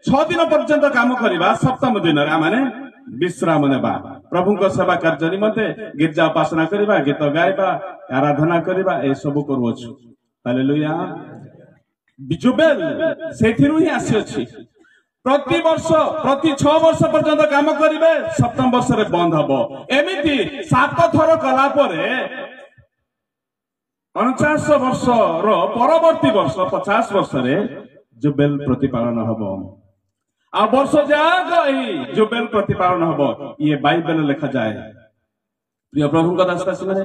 6 ଦିନ ପର୍ଯ୍ୟନ୍ତ କାମ କରିବା, ସପ୍ତମ ଦିନରେ ଆମେ ବିଶ୍ରାମ ନେବା। ପ୍ରଭୁଙ୍କ ସେବା କାର୍ଯ୍ୟ ନିମନ୍ତେ ଗିର୍ଜା ଉପାସନା କରିବା, ଗୀତ ଗାଇବା, ଆରାଧନା କରିବା, ଏସବୁ କରୁଅଛୁ। ହାଲେଲୁୟା। ଜୁବେଲ ସେଥିରୁ ହିଁ ଆସିଅଛି। ପ୍ରତି ବର୍ଷ, ପ୍ରତି 6 ବର୍ଷ ପର୍ଯ୍ୟନ୍ତ କାମ କରିବେ, ସପ୍ତମ ବର୍ଷରେ ବନ୍ଦ ହବ। ଏମିତି 7 ଥର କଲା ପରେ 49 ବର୍ଷର ପରବର୍ତ୍ତୀ ବର୍ଷ 50 ବର୍ଷରେ ଜୁବେଲ ପ୍ରତିପାଳନ ହବ। ଆଉ ବର୍ଷ ଯାକ ଏହି ଜୁବେଲ ପ୍ରତିପାଳନ ହବ। ଇଏ ବାଇବେଲ ଲେଖାଯାଏ। ପ୍ରିୟ ପ୍ରଭୁଙ୍କ ଦାସ ଦାସୀମାନେ,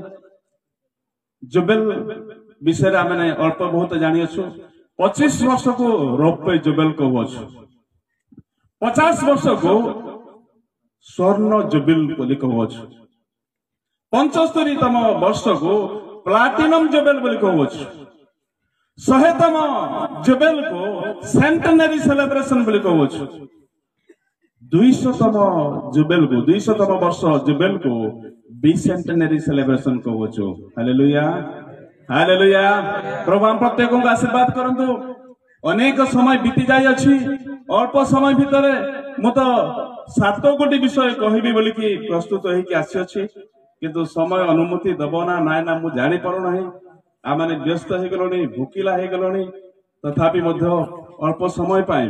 ଜୁବେଲ ବିଷୟରେ ଆମେ ଅଳ୍ପ ବହୁତ ଜାଣିଅଛୁ। 25 ବର୍ଷକୁ ରୌପ୍ୟ ଜୁବେଲ କହୁଅଛୁ, 50 ବର୍ଷକୁ ସ୍ୱର୍ଣ୍ଣ ଜୁବିଲ ବୋଲି କହୁଅଛୁ, 75ତମ ବର୍ଷକୁ ପ୍ଲାଟିନମ ଜୁବେଲ ବୋଲି କହୁଅଛୁ, 100ତମ ଜୁବେଲକୁ ସେଣ୍ଟେନାରୀ ସେଲିବ୍ରେସନ ବୋଲି କହୁଅଛୁ, 200ତମ ଜୁବେଲକୁ, 200ତମ ବର୍ଷ ଜୁବେଲକୁ ବିସେଣ୍ଟେନାରୀ ସେଲିବ୍ରେସନ କହୁଅଛୁ। Hallelujah, hallelujah. ପ୍ରଭୁ ଆମ ପ୍ରତ୍ୟେକଙ୍କୁ ଆଶୀର୍ବାଦ କରନ୍ତୁ। ଅନେକ ସମୟ ବିତି ଯାଇଅଛି। ଅଳ୍ପ ସମୟ ଭିତରେ ମୁଁ ତ 7 ଗୋଟି ବିଷୟ କହିବି ବୋଲିକି ପ୍ରସ୍ତୁତ ହେଇକି ଆସିଅଛି, କିନ୍ତୁ ସମୟ ଅନୁମତି ଦବ ନା ନାଇଁ ନା ମୁଁ ଜାଣିପାରୁନାହିଁ। ଆମମାନେ ବ୍ୟସ୍ତ ହେଇଗଲୁଣି, ଭୋକିଲା ହେଇଗଲୁଣି, ତଥାପି ମଧ୍ୟ ଅଳ୍ପ ସମୟ ପାଇଁ